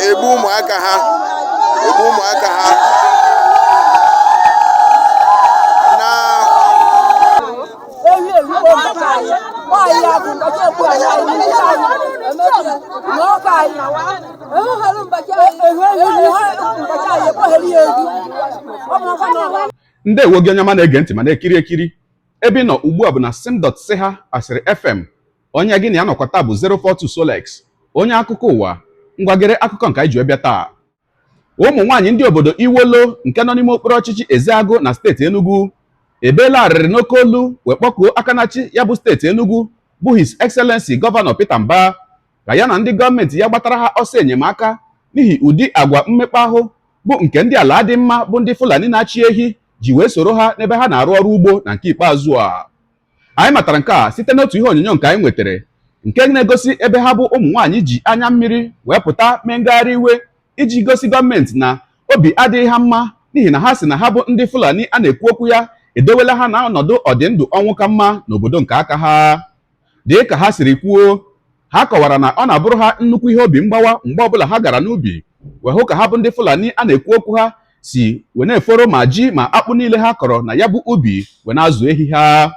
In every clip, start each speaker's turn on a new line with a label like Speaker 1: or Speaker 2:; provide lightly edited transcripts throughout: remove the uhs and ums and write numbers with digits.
Speaker 1: Egbu ụmụaka ha, egbu ụmụaka ha na
Speaker 2: Ehi erikpo mbacha anyị, nwaanyị ya bụ mbacha egbu anyị, anyị ndị anyị emechie na ọka anyị ehughelu mbacha ehu ehu mbacha anyị ekpogheri ya ehu ọ bụ ọkwa na ọwa.
Speaker 3: Ndewo gị, onye ọma na-ege ntị ma na-ekiri ekiri. Ebe ị nọ ugbu a bụ na sim.siha asịrị FM. Onye gị na ya nọkwa taa bụ 042 Solex, onye akụkọ ụwa. Ngwagere akụkọ nke anyị ji wee bịa taa. Ụmụ nwaanyị ndị obodo Iwolo nke nọ n'ime okpuru ọchịchị Ezeagụ na steeti Enugu ebeela arịrị n'oke olu wee kpọkuo aka na-achị ya bụ steeti Enugu, bụ His Excellency Gọvanọ Peter Mbah, ka ya na ndị gọọmenti ya gbatara ha ọsọ enyemaka n'ihi ụdị agwa mmekpa ahụ bụ nke ndị ala adị mma, bụ ndị Fulani na-achị ehi, ji wee soro ha n'ebe ha na-arụ ọrụ ugbo. Na nke ikpeazụ a, anyị matara nke a site n'otu ihe onyonyo nke anyị nwetara, nke na-egosi ebe ha bụ ụmụ nwaanyị ji anya mmiri wee pụta mee ngagharị iwe iji gosi gọọmenti na obi adịghị ha mma, n'ihi na ha sị na ha bụ ndị Fulani a na-ekwu okwu ya edowela ha na ọnọdụ ọdịndụ ọnwụ ka mma n'obodo nke aka ha. Dị ka ha siri kwuo, ha kọwara na ọ na-abụrụ ha nnukwu ihe obi mgbawa mgbe ọbụla ha gara n'ubi wee hụ ka ha bụ ndị Fulani a na-ekwu okwu ha si wee na-eforo ma ji ma akpụ niile ha kọrọ na ya bụ ubi wee na-azụ ehi ha.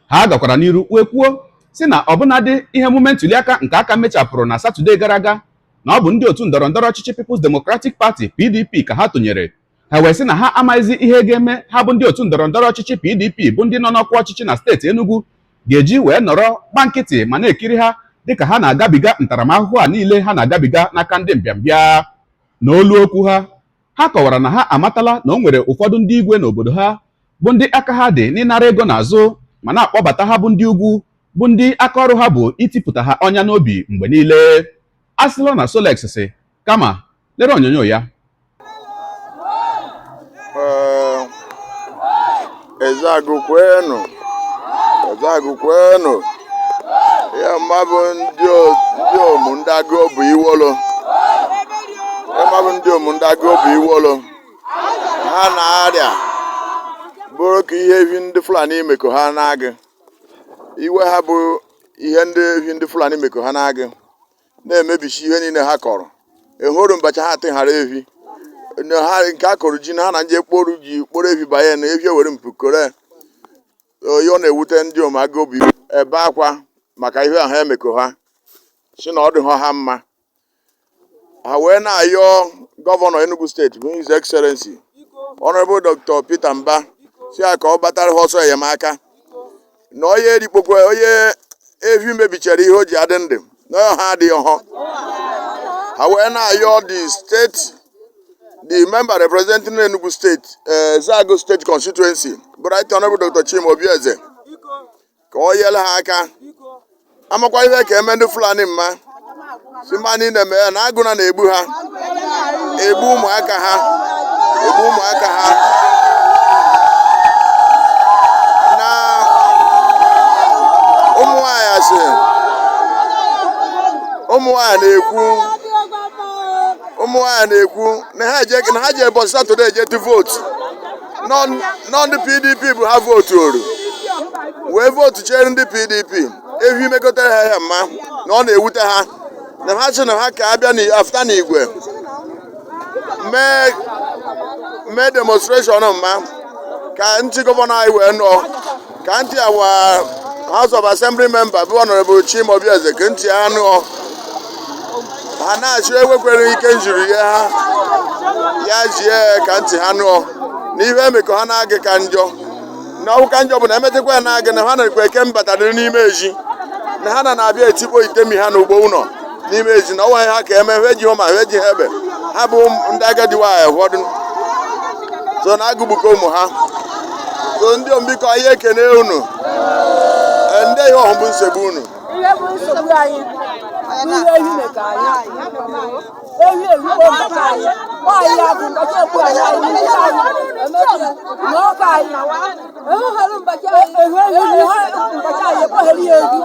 Speaker 3: Ha gakwara n'iru wee kwuo si na ọbụnadị ihe emume ntụliaka nke aka mechapụrụ na Satọde gara aga, na ọ bụ ndị otu ndọrọ ndọrọ ọchịchị People's Democratic Party, PDP, ka ha tụnyere. Ha wee sị na ha amaghịzi ihe ga-eme ha bụ ndị otu ndọrọ ndọrọ ọchịchị PDP, bụ ndị nọ n'ọkwa ọchịchị na steeti Enugu, ga-eji wee nọrọ gba nkịtị ma na-ekiri ha dịka ha na-agabiga ntaramahụhụ a niile ha na-agabiga n'aka ndị mbịambịa. N'olu okwu ha, ha kọwara na ha amatala na o nwere ụfọdụ ndị igwe n'obodo ha, bụ ndị aka ha dị n'ịnara ego n'azụ ma na-akpọbata ha bụ ndị ugwu, bụ ndị aka ọrụ ha bụ itipụta ha ọnya n'obi mgbe niile. A sịla na Solex si kama lere onyonyo ya.
Speaker 1: Ee, Ezeagụ kwenu! Ezeagụ kwenu! Ya mma bụ ndị omu ndị agụ bụ Iwolo. Ya mma bụ ndị omu ndị agụ bụ Iwolo. Ha na-arịa bụrụ ka ihe ehi ndị Fulani mekọ ha na-agụ. Iwe ha bụ ihe ndị ehi ndị Fulani mekọ ha na-agụ na-emebisi ihe niile ha kọrọ. Ehoro mbacha ha atịghara ehi na ha nke a kọrọ ji na ha na nje kporu ji kporo ehi banye na ehi ewere mpukore. Ihe ọ na-ewute ndị omagobi ebe akwa maka ihe ahụ emekọ ha, si na ọ dị ha mma. Ha wee na-ayọ gọvanọ Enugu Steeti, bụ His Excellency Honorable Dr. Peter Mbah, si ya ka ọ gbatara ha ọsọ enyemaka, na onye erikpokwe onye ehi mebichara ihe o ji adị ndụ na ha adịghị họ. Ha wee na-ayọ the state, the member representing Enugu State, Ezeagu State Constituency, bụ Right Honorable Dr. Chima Obieze, ka ọ nyere ha aka. Amakwa ihe ka eme ndị Fulani mma si mma niile mee ya na agụna na-egbu ha, egbu ụmụaka ha, egbu ụmụaka ha na ụmụ nwanyị. Asị ụmụ nwanyị na-ekwu, ụmụ nwanyị na-ekwu na ha eje, na ha je ụbọchị Satọde eje tụ vootu nọ ndị PDP, bụ ha vootu oru wee vootu chere ndị PDP. Ehi mekọtara ha ya mma na ọ na-ewute ha, na ha sị na ha ka abịa afta n'igwe mee demonstration mma ka ntị gọvanọ anyị wee nọ, ka ntị awa House of Assembly member, bụ Honorable Chima Obieze, ka ntị ha nụọ. Ha na-achọ ewekwere ike njiri ya ha ya jie ka ntị ha nụọ na ihe emekọ ha na-agị ka njọ, na ọwụ ka njọ bụ na emechakwa ya na-agị na ha na-ekwe eke mbatara n'ime ezi, na ha na na-abịa etikpo itemi ha n'ugbo ụlọ n'ime ezi, na ọnwa ha ka eme ha eji hụ ma ha eji ha ebe ha bụ ndị agadi nwaanyị ụfọdụ so na agụgbukọ ụmụ ha. So ndị ombikọ, anyị ekene unu. Ee, ndị ihe ọhụ bụ nsogbu unu.
Speaker 2: Ihe bụ nsogbu anyị bụ ihe ehi mekọ anyị. Ehi erikpo mbacha anyị, nwaanyị ya bụ mbacha egbu anyị, anyị ndị anyị emechie na ọka anyị ehughelu mbacha ehu ehu mbacha anyị ekpogheri ya ehu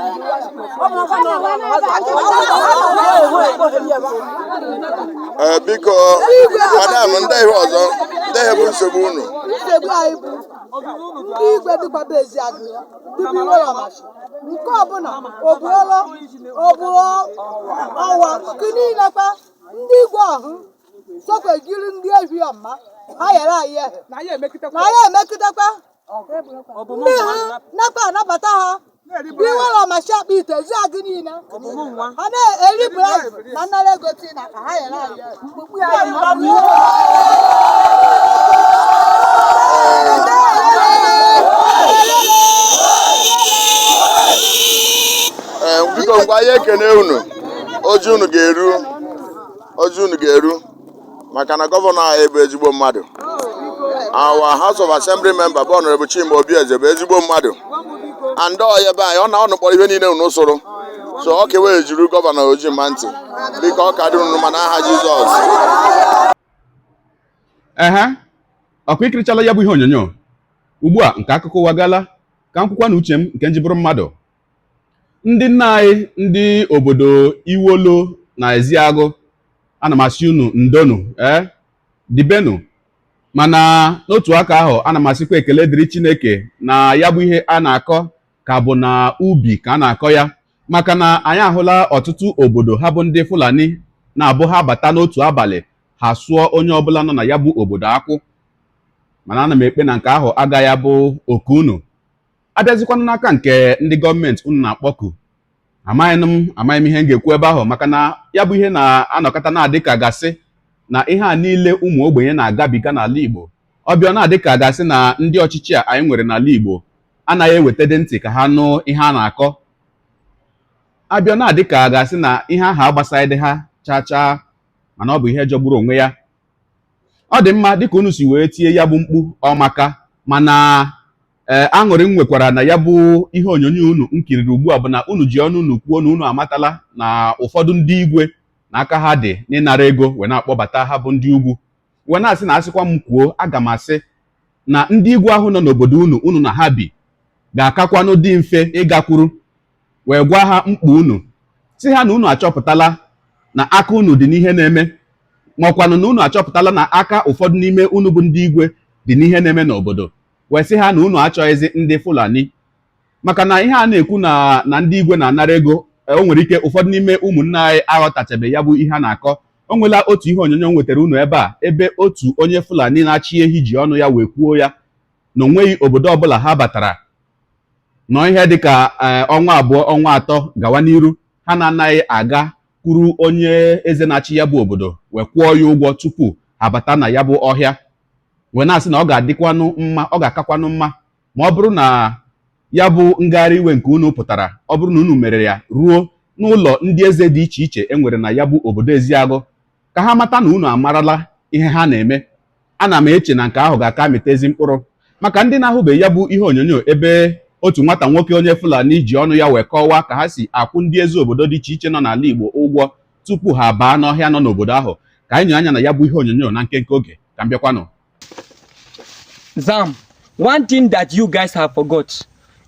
Speaker 2: ọ bụ ọkwa na ọwa ehu ekpogheri ya.
Speaker 1: Ee, biko madam, ndị ihe ọzọ, ndị ihe bụ nsogbu unu?
Speaker 4: Nsogbu anyị bụ ndị igwe dịkwaba Eziagụ, dịbụ Iwolọmachi, nke ọbụla obuolo ọbụ ọwa nke niile kwa. Ndị igwe ọhụ sokwe jiri ndị ehi ọma ha yere anyị ehe
Speaker 2: Na anyị emekịtakwa.
Speaker 4: Na anyị emekịtakwa ndị ha nakwa anabata ha bụ iwere ọmachi akpa ite ezi agụ niile ha na-eri bribe na nnara ego tii na ka ha yere anyị ehe.
Speaker 1: Ee, biko, ngwa, anyị ekene unu. Oji unu ga-eru, oji unu ga-eru, maka na gọvanọ anyị bụ ezigbo mmadụ. Our House of Assembly member bụ Honorable Chima Obieze bụ ezigbo mmadụ and ọ ebe anyị ọ na ọnụ kpọrọ ihe niile unu sụrụ, so ọ kewe ejuru gọvanọ oji ma ntị. Biko, ọ ka dị unu ma n'aha Jizọs.
Speaker 3: Ehe, ọkwa ikirichala ya bụ ihe onyonyo ugbu a nke akụkọ ụwa gala ka m kwukwa na uche m nke njibụrụ mmadụ. Ndị nna anyị, ndị obodo Iwolo na Eziagụ, ana m asị unu ndonu, ee, dibenu. Mana n'otu aka ahụ, ana m asịkwa ekele dịrị Chineke na ya bụ ihe a na-akọ ka bụ na ubi ka a na-akọ ya, maka na anyị ahụla ọtụtụ obodo ha bụ ndị Fulani na-abụ ha bata n'otu abalị, ha sụọ onye ọbụla nọ na ya bụ obodo akwụ. Mana ana m ekpe na nke ahụ agaghị abụ oke unu. Abịazikwanụ n'aka nke ndị gọọmenti unu na-akpọku, amaghị m, amaghị m ihe m ga-ekwu ebe ahụ, maka na ya bụ ihe na-anọkọta na-adị ka gasị na ihe a niile ụmụ ogbenye na-agabiga n'ala Igbo, ọbịa na-adị ka gasị na ndị ọchịchị a anyị nwere n'ala Igbo anaghị ewetede ntị ka ha nụ ihe a na-akọ. Abịa na-adị ka gasị na ihe ahụ agbasaghị ha chaa chaa, mana ọ bụ ihe jọgburu onwe ya. Ọ dị mma dịka unu si wee tie ya bụ mkpu ọmaka, mana ee, aṅụrị m nwekwara na ya bụ ihe onyonyo unu m kiriri ugbu a bụ na unu ji ọnụ unu kwuo na unu amatala na ụfọdụ ndị igwe na aka ha dị n'ịnara ego wee na-akpọbata ha bụ ndị ugwu, wee na-asị na asịkwa m kwuo, aga m asị na ndị igwe ahụ nọ n'obodo unu, unu na ha bi, ga-akakwanụ dị mfe ịgakwuru wee gwa ha mkpa unu, si ha na unu achọpụtala na aka unu dị n'ihe na-eme, maọkwanụ na unu achọpụtala na aka ụfọdụ n'ime unu bụ ndị igwe dị n'ihe na-eme n'obodo, wee sị ha na unu achọghịzị ndị Fulani. Maka na ihe a na-ekwu na ndị igwe na-anara ego, o nwere ike ụfọdụ n'ime ụmụnne anyị aghọtachabe ya bụ ihe a na-akọ. O nwela otu ihe onyonyo m nwetara unu ebe a, ebe otu onye Fulani na-achị ehi ji ọnụ ya wee kwuo ya na onweghị obodo ọbụla ha batara nọ ihe dịka ọnwa 2, ọnwa 3 gawa n'iru, ha na-anaghị aga kwuru onye eze na-achị ya bụ obodo wee kwụọ ya ụgwọ tupu ha bata na ya bụ ọhịa. Wee na-asị na ọ ga-adịkwanụ mma, ọ ga-akakwanụ mma ma ọ bụrụ na ya bụ ngagharị iwe nke unu pụtara, ọ bụrụ na unu mere ya ruo n'ụlọ ndị eze dị iche iche e nwere na ya bụ obodo Eziagụ, ka ha mata na unu amarala ihe ha na-eme. Ana m eche na nke ahụ ga-aka mịta ezi mkpụrụ. Maka ndị na-ahụbeghị ya bụ ihe onyonyo ebe otu nwata nwoke onye Fulani ji ọnụ ya wee kọwaa ka ha si akwụ ndị eze obodo dị iche iche nọ n'ala Igbo ụgwọ tupu ha baa n'ọhịa nọ n'obodo ahụ, ka anyị nyoo anya na ya bụ ihe onyonyo na nkenke oge ka m bịakwanụ.
Speaker 5: Zam, one thing that you guys have forgot,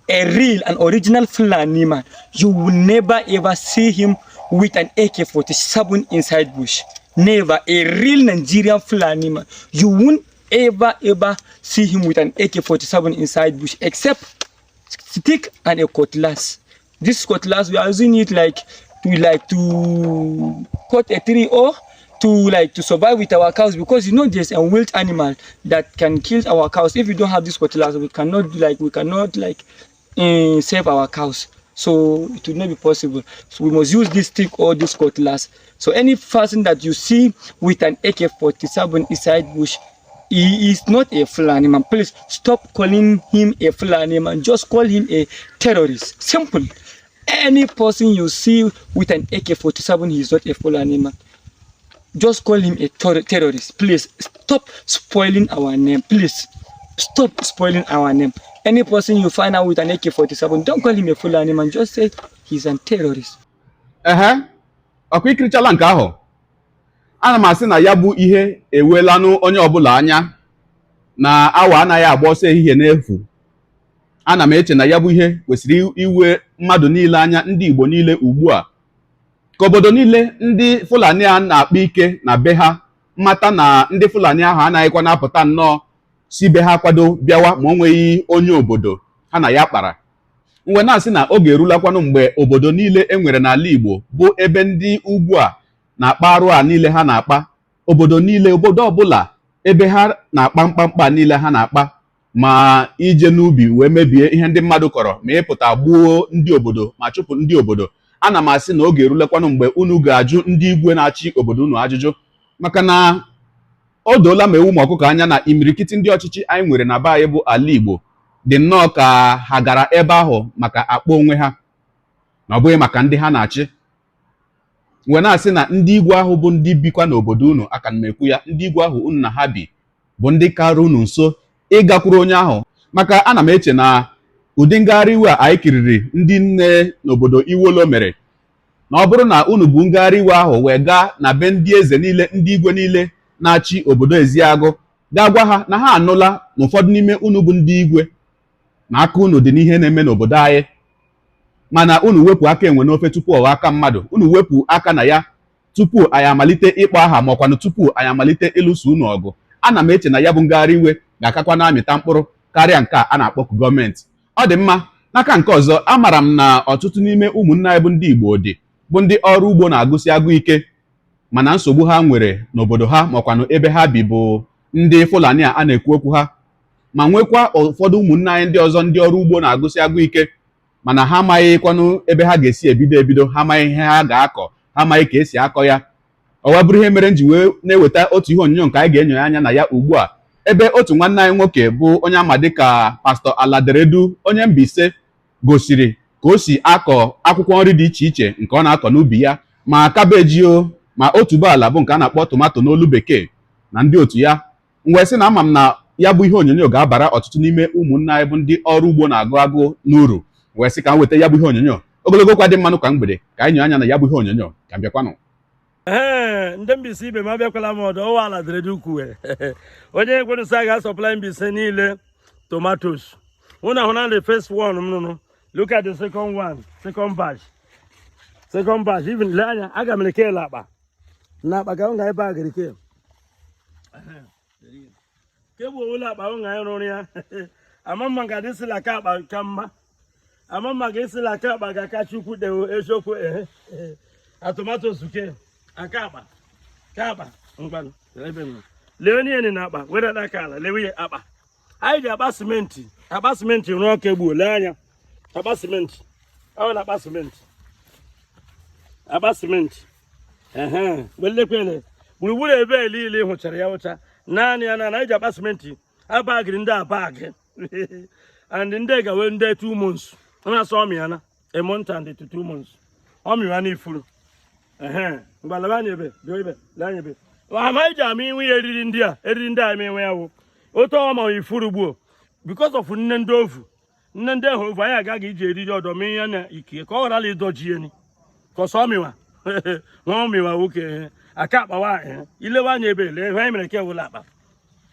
Speaker 5: a real and original Fulani man, you will never ever see him with an AK-47 inside bush. Never. A real Nigerian Fulani man, you won't ever ever see him with an AK-47 inside bush, except stick and a cutlass. This cutlass, we are using it like to cut a tree or to like to survive with our cows, because you know there's a wild animal that can kill our cows. If you don't have this cutlass, we cannot save our cows, so it will not be possible. So we must use this stick or this cutlass. So any person that you see with an AK-47 inside bush, he is not a Fulani man. Please stop calling him a Fulani man. Just call him a terrorist. Simple. Any person you see with an AK-47, he is not a Fulani man. Just call him a terrorist. Please stop spoiling our name. Please stop spoiling our name. Any person you find out with an AK-47, don't call him a Fulani man. Just say he's a terrorist.
Speaker 3: Ehe, ọkwa ikirichala nke ahụ. Ana m asị na ya bụ ihe ewelanụ onye ọbụla anya na awa anaghị agba ọsọ ehihie n'efu. Ana m eche na ya bụ ihe kwesịrị iwe mmadụ niile anya, ndị Igbo niile ugbu a, ka obodo niile ndị Fulani a na-akpa ike na be ha mata na ndị Fulani ahụ anaghịkwa na-apụta nnọọ si be ha kwado bịawa ma o nweghị onye obodo ha na ya kpara. Mgbe na-asị na oge erulakwanụ mgbe obodo niile e nwere n'ala Igbo bụ ebe ndị ugwu a na-akpa ike na-abata, Na-akpa arụ a niile ha na-akpa, obodo niile, obodo ọbụla ebe ha na-akpa mkpamkpa niile ha na-akpa, ma ije n'ubi wee mebie ihe ndị mmadụ kọrọ, ma ịpụta gbuo ndị obodo, ma chụpụ ndị obodo, ana m asị na oge erulekwanụ mgbe unu ga-ajụ ndị igwe na-achị obodo unu ajụjụ, maka na o doola ma ewu ma ọkụkọ anya na imirikiti ndị ọchịchị anyị nwere na be anyị bụ ala Igbo dị nnọọ ka ha gara ebe ahụ maka akpa onwe ha, na ọ bụghị maka ndị ha na-achị. Wee na-asị na ndị igwe ahụ bụ ndị bikwa n'obodo unu, aka m ekwu ya, ndị igwe ahụ unu na ha bi bụ ndị kara unu nso ịgakwuru onye ahụ, maka ana m eche na ụdị ngagharị iwe a anyị kiriri ndị nne n'obodo Iwolo mere, na ọ bụrụ na unu bụ ngagharị iwe ahụ wee gaa na be ndị eze niile, ndị igwe niile na-achị obodo Eziagụ, gaa gwa ha na ha anụla na ụfọdụ n'ime unu bụ ndị igwe na aka unu dị n'ihe na-eme n'obodo anyị, mana unu wepụ aka enwe n'ofe tupu ọ ghọọ aka mmadụ, unu wepụ aka na ya tupu anyị amalite ịkpọ aha, ma ọkwanụ tupu anyị amalite ịlụso unu ọgụ, ana m eche na ya bụ ngagharị iwe ga-akakwa na-amịta mkpụrụ karịa nke a na-akpọku gọọmenti. Ọ dị mma. N'aka nke ọzọ, amaara m na ọtụtụ n'ime ụmụnne anyị bụ ndị Igbo dị bụ ndị ọrụ ugbo na-agụsi agụ ike, mana nsogbu ha nwere n'obodo ha, makwanụ ebe ha bi, bụ ndị Fulani a na-ekwu okwu ha, ma nwekwa ụfọdụ ụmụnne anyị ndị ọzọ ndị ọrụ ugbo na-agụsi agụ ike, mana ha amaghịkwanụ ebe ha ga-esi ebido ebido, ha amaghị ihe ha ga-akọ, ha amaghị ka esi akọ ya. Ọ wee bụrụ ihe mere m ji wee na-eweta otu ihe onyonyo nke anyị ga-enyo anya na ya ugbu a, ebe otu nwanne anyị nwoke bụ onye ama dịka Pastọ Aladeredu, onye Mbaise, gosiri ka o si akọ akwụkwọ nri dị iche iche nke ọ na-akọ n'ubi ya, ma kabeji o, ma otuboala bụ nke a na-akpọ tomato n'olu bekee, na ndị otu ya. M wee sị na ama m na ya bụ ihe onyonyo ga-abara ọtụtụ n'ime ụmụnne anyị bụ ndị ọrụ ugbo na-agụ agụ n'uru, wee sị ka m weta ya bụ ihe onyonyo. Ogologo kwa dị mmanụ kwa mgbede, ka anyị nyoo anya na ya bụ ihe onyonyo. Ka m bịakwanụ.
Speaker 6: Ee, ndị Mbaise ibe m, abịakwala m ọdọ ọwa Aladeredu kwuwe onye ekwenụsị a ga-asupply Mbaise niile tomatoes. Unu ahụ na the first one m nụnụ. Look at the second one, second batch, second batch. Even lee anya, aga m eke akpa na akpa ka m ga ebe a gịrị ke ke bụ ụlọ akpa m ga rụrụ ya. Ama mma ga adịsịla ka akpa ka mma, ama mma ga-esila aka akpa ga-aka chukwu dewo eziokwu. Ehe, a tomatoes ke aka akpa ka akpa ngwanụ ebe m lee onye na akpa wedata aka ala, lewe ya akpa. Anyị ji akpa simenti, akpa simenti rụọ ka egbuo. Lee anya, akpa simenti ọ na akpa simenti, akpa simenti. Ehe, welekwele gburugburu ebe niile hụchara ya ụcha naanị ya na anyị ji akpa simenti abagịrị ndị abagị and ndị gawe ndị 2 months na-asọ ọmị ya na a month and to 2 months ọmịwa n'ifuru. Ehe, mgbalaba anya ebe bịa, ebe lee anya ebe ama anyị ji ama inwe ya eriri ndị a, eriri ndị a eme enwe ya wụ otu ọ ma ifuru gbuo because of nne ndị ovu, nne ndị ahụ ovu. Anyị agaghị iji eriri ọdọ mee ya na ike ka ọ ghara ịdọji eni ka ọsọ ọmịwa nwa ọmịwa nwoke aka akpawa. Ilewe anya ebe, lee ihe anyị mere ke wụla akpa.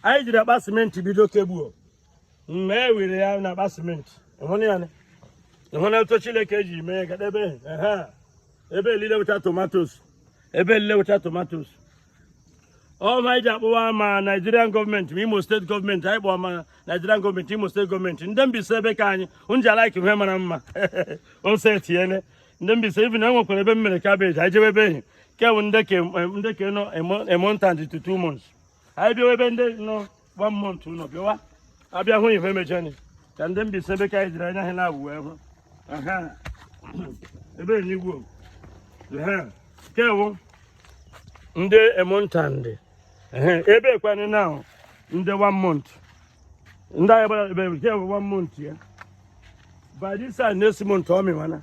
Speaker 6: Anyị jiri akpa simenti bido kegbuo mgbe e were ya na akpa simenti. Ịhụna ya, ịhụna otu Chineke ji mee ka ebe ehe ebe elile wụcha tomatoes, ebe elile wụcha tomatoes. Ọ ma anyị ji akpụwa ma Nigerian gọọmenti ma Imo steeti gọọmenti. Anyị kpọọ ma Nigerian gọọmenti, Imo steeti gọọmenti, ndị Mbaise ebe ka anyị nji alaiki ihe mara mma ose etinyere ndị Mbaise. Even e nwekwara ebe m mere cabbage. Anyị jewe ebe ehi kewu ndị ke ndị ke nọ a month and to 2 months. Anyị bịawa ebe ndị nọ one month nọ, bịawa abịa hụ ihe mejeni ka ndị Mbaise ebe ka anyị jiri anya ha na-abụ wee hụ. Aha. Ebe enigwo kewu ndị a month and ebe ekwenị na ndị one month, ndị anyị gbara ebe nke one month ya. By this time next month ọ mịwana.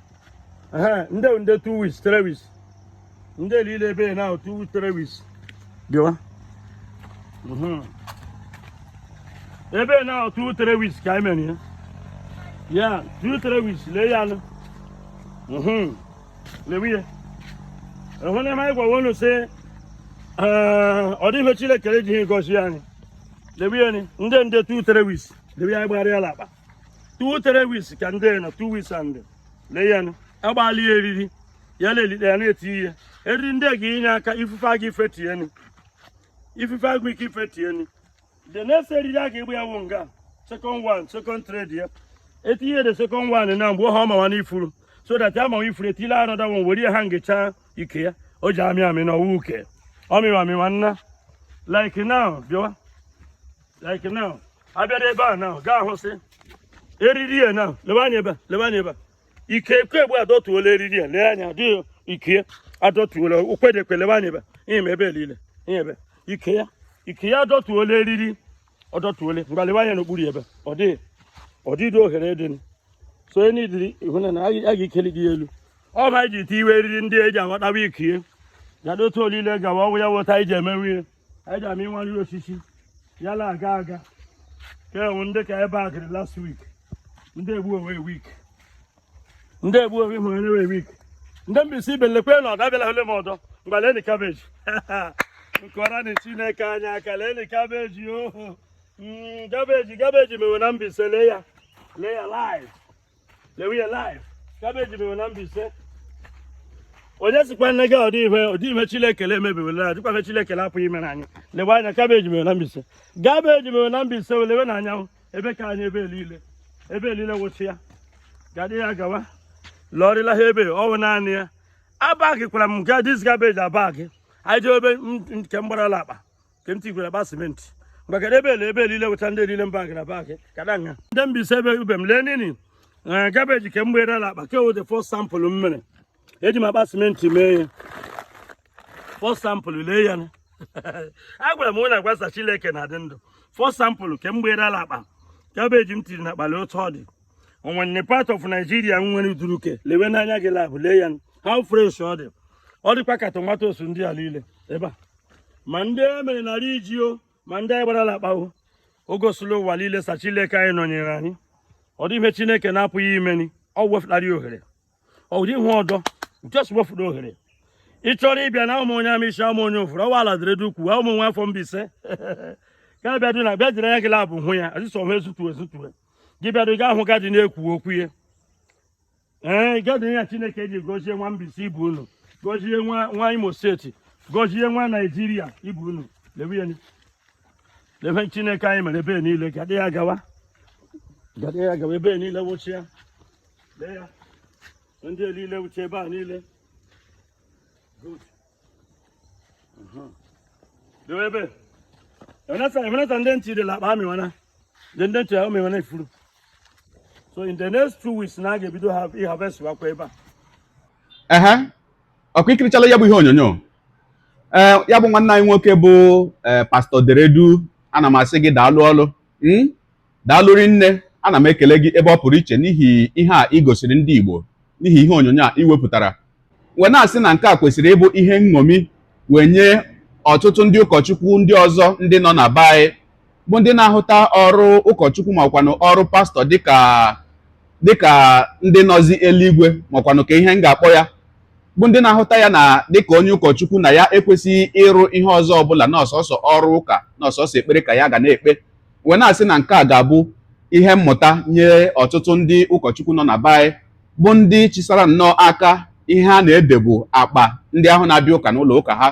Speaker 6: Ndị ndị 2 weeks, 3 weeks, ndị niile ebe na 2 weeks, 3 weeks bịawa. Ebe na 2, 3 weeks ka anyị mere ya ya 2, 3 weeks. Lee ya nụ. Lewe ya, hụ na anyị gwawa unu sị ọ dịghị Chineke ejighị gọzie anyị. Lewe ya ni, ndị ndị 2, 3 weeks. Lewe ya, anyị gbara ya akpa 2, 3 weeks ka ndị nọ 2 weeks and lee ya nụ, agbaala ya eriri ya na-elite ya na-eti ihe eriri ndị a ga-enye aka ifufe aga ifetienu, ifufe agụ ike ifetienu. The next eriri a ga-egbu ya wụ nga second one, second trade ya etinye the second one na mgbe ọ mawa n'ifuru, so that ya mawa ifuru etile another one were ya ha ngecha ike ya. O ji amị amị na ọwụ uke. Ọ mịwa amịwa nna. Like now, bịawa. Like now, abịara ebe a now, gaa hụ sị eriri ya now, lebe anya ebe a, lebe anya ebe a. Ike ekwe egbu adọtuola eriri ya, lee anya, dị ike adọtuola, okwedekwe lebe anya ebe a, ihe ma ebe niile, ihe ebe. Ike ya adọtuola eriri, ọ dọtuola, ngwa lebe anya n'okpuru ya ebe, ọ dịghị, ọ dịghị ohere dị. So enyi dịrị ịhụ na a ga-ekeli gị elu. Ọ ma anyị ji ite iwe eriri ndị eji aghọtawa ikie. Gado otu olile gawa ọwụ ya wụta anyị ji emewe ihe. Anyị ji amị nwa nri osisi. Ya la aga aga. Ka enwe ndị ka ebe a gịrị last week. Ndị egbu onwe week. Ndị egbu onwe hụrụ onye week. Ndị Mbaise ibe lekwe na ọdọ abịala ole m ọdọ. Ngwa leni cabbage. Nkọra na Chineke anya aka leni cabbage oho. Cabbage cabbage mewe na Mbaise lee ya. Lee ya live. Lewe ya live. Cabbage mewe na Mbaise. Onye sikwa nne gị ọdị ihe Chineke emebiwela dịkwa ihe Chineke apụghị imere anyị. Lewe anya cabbage mewe na Mbaise. Cabbage mewe na Mbaise lewe na anyanwụ ebe ka anyị ebe niile. Ebe niile wụchi ya. Gadị ya gawa. Lọrịla ha ebe ọ bụ naanị ya. Abagikwara m ga this cabbage abag. Anyị jee ebe nke m gbarala akpa. Nke m tikwara akpa simenti. Mgbe ebe ele ebe niile wụcha ndị niile m bag na bag. Kada nga. Ndị Mbaise ebe ube m lee nini. Cabbage ke m gberela akpa ke wụ the first sample m mere. Eji m akpa simenti mee ya. First sample lee ya. Agwara m na agwasa Chineke na-adị ndụ. First sample ke m gberela akpa. Cabbage m tiri na akpa lee otu ọ dị. Onwere part of Nigeria nwere uduruke lewe n'anya gị labụ lee ya how fresh ọ dị. Ọ dịkwa ka tomatoes ndị a niile ebe a. Ma ndị e mere na ji o ma ndị anyị gbarala akpa o. O gosila ụwa niile sa Chineke anyị nọnyere anyị. Ọ dị ihe Chineke na-apụghị imeni. Ọ wefụtara ya ohere. Ọ dị ihe ọdọ just wefụta ohere. Ị chọrọ ịbịa na ụmụ onye Amichi ụmụ onye Ofuru ọwa ala dịrị ukwu ụmụ nwa afọ Mbaise. Ka bịa dị na bịa jiri anya gị labụ hụ ya azịsọ hụ ezutu ezutu. Gị bịa gaa hụ gadị na-ekwu okwu ya. Ee, gadị ya Chineke ji gọzie nwa Mbaise ibu unu, gọzie nwa nwa Imo steeti, gọzie nwa Naijiria ibu unu. Lewe ya ni. Lewe Chineke anyị mere ebe niile gadị ya gawa. Gadị ya gawa ebe niile wụchịa. Lee ya. Ndị niile wụcha ebe a niile. Good. Lewe ebe. Emenata ndị ntị dị lakpa amịwana. Ndị ntị amịwana ifuru. So in the next 2 weeks na a ga-ebido ha harvest wakwa ebe a.
Speaker 3: Ehe, ọkwa ikirichala ya bụ ihe onyonyo. Ee, ya bụ nwanne anyị nwoke bụ ee Pastọ Deredu, ana m asị gị daalụ ọlụ, daalụ rinne. Ana m ekele gị ebe ọ pụrụ iche n'ihi ihe a ị gosiri ndị Igbo, n'ihi ihe onyonyo a ị wepụtara wee na-asị na nke a kwesịrị ịbụ ihe nṅomi wee nye ọtụtụ ndị ụkọchukwu ndị ọzọ ndị nọ na be anyị, bụ ndị na-ahụta ọrụ ụkọchukwu makwanụ ọrụ pastọ dịka ndị nọzi eluigwe, makwanụ ka ihe m ga-akpọ ya, bụ ndị na-ahụta ya na dịka onye ụkọchukwu na ya ekwesịghị ịrụ ihe ọzọ ọbụla, na ọsọsọ ọrụ ụka na ọsọsọ ekpere ka ya ga na-ekpe, wee na-asị na nke a ga-abụ ihe mmụta nye ọtụtụ ndị ụkọchukwu nọ na be anyị, bụ ndị chisara nnọọ aka ihe a na-ede bụ akpa ndị ahụ na-abịa ụka n'ụlọ ụka ha.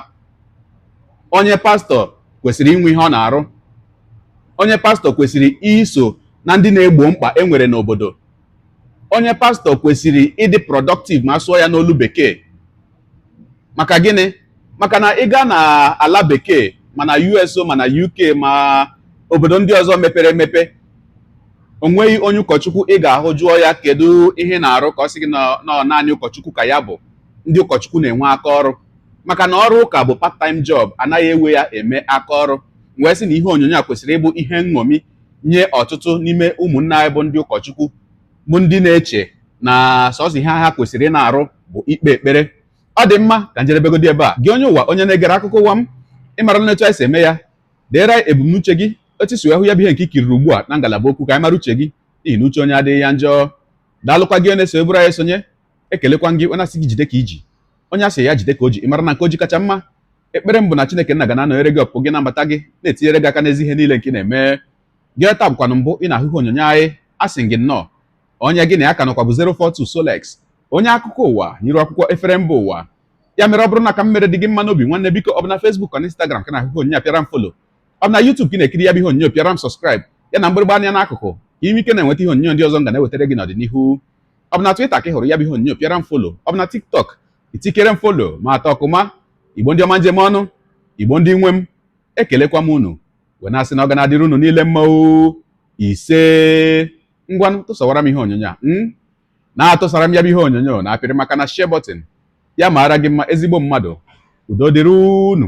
Speaker 3: Onye pastọ kwesịrị inwe ihe ọ na-arụ. Onye pastọ kwesịrị iso na ndị na-egbo mkpa e nwere n'obodo. Onye pastọ kwesịrị ịdị productive, ma sụọ ya n'olu bekee. Maka gịnị? Maka na ị gaa na ala bekee, ma na USO, ma na UK, ma obodo ndị ọzọ mepere emepe, o nweghị onye ụkọchukwu ị ga-ahụ jụọ ya kedu ihe ị na-arụ ka ọ sị gị na nọ naanị ụkọchukwu ka ya bụ. Ndị ụkọchukwu na-enwe aka ọrụ, maka na ọrụ ụka bụ part time job, anaghị ewe ya eme aka ọrụ. Wee sị na ihe onyonyo a kwesịrị ịbụ ihe nṅomi nye ọtụtụ n'ime ụmụnne anyị bụ ndị ụkọchukwu, bụ ndị na-eche na sọsọ ihe ha kwesịrị ị na-arụ bụ ikpe ekpere. Ọ dị mma ka njedebegodi ebe a. Gị onye ụwa, onye na-egere akụkọ ụwa m, ịmara na etu anyị si eme ya, deere anyị ebumnuche gị, otu si wee hụ ya bụ ihe nke i kiriri ugbu a na ngalaba okwu, ka anyị mara uche gị, n'ihi na uche onye adịghị ya njọ. Daalụkwa gị onye na-eso eburu anyị esonye. Ekelekwa gị onye asị gị jide ka iji, onye asị ya jide ka o ji. Ị mara na nke o ji kacha mma. Ekpere m bụ na Chineke nna ga na-anọnyere gị, ọpụpụ gị na mbata gị, na-etinyere gị aka n'ezi ihe niile nke ị na-eme. Gị taa bụkwanụ mbụ ị na-ahụ ihe onyonyo anyị, asị gị nnọọ. Onye gị na ya ka nọkwa bụ 042 Solex, onye akụkọ ụwa nyiru akwụkwọ efere mba ụwa. Ya mere, ọ bụrụ na ka m mere dị gị mma n'obi, nwanne, biko, ọ bụ na Facebook na Instagram ka na-ahụ ihe onyonyo a, pịara m follow. Ọ bụ na YouTube ka ị na-ekiri ya bụ ihe onyonyo, pịara m subscribe ya na mgbịrịgba anya n'akụkụ, ka ime ike na-enweta ihe onyonyo ndị ọzọ m ga na-ewetara gị n'ọdịnihu. Ọ bụ na Twitter ka ị hụrụ ya bụ ihe onyonyo, pịara m follow. Ọ bụ na TikTok ka Itikere m follow ma atọ ọkụma. Igbo ndị ọma njem ọnụ, Igbo ndị nwe m, ekelekwa m unu wee na-asị na ọ ga na-adịrị unu niile mma o. Ise, ngwanụ, tụsawara m ihe onyonyo a na-atụsara m ya bụ ihe onyonyo na-apịrị maka na share button ya. Maara gị mma, ezigbo mmadụ. Udo dịrị unu.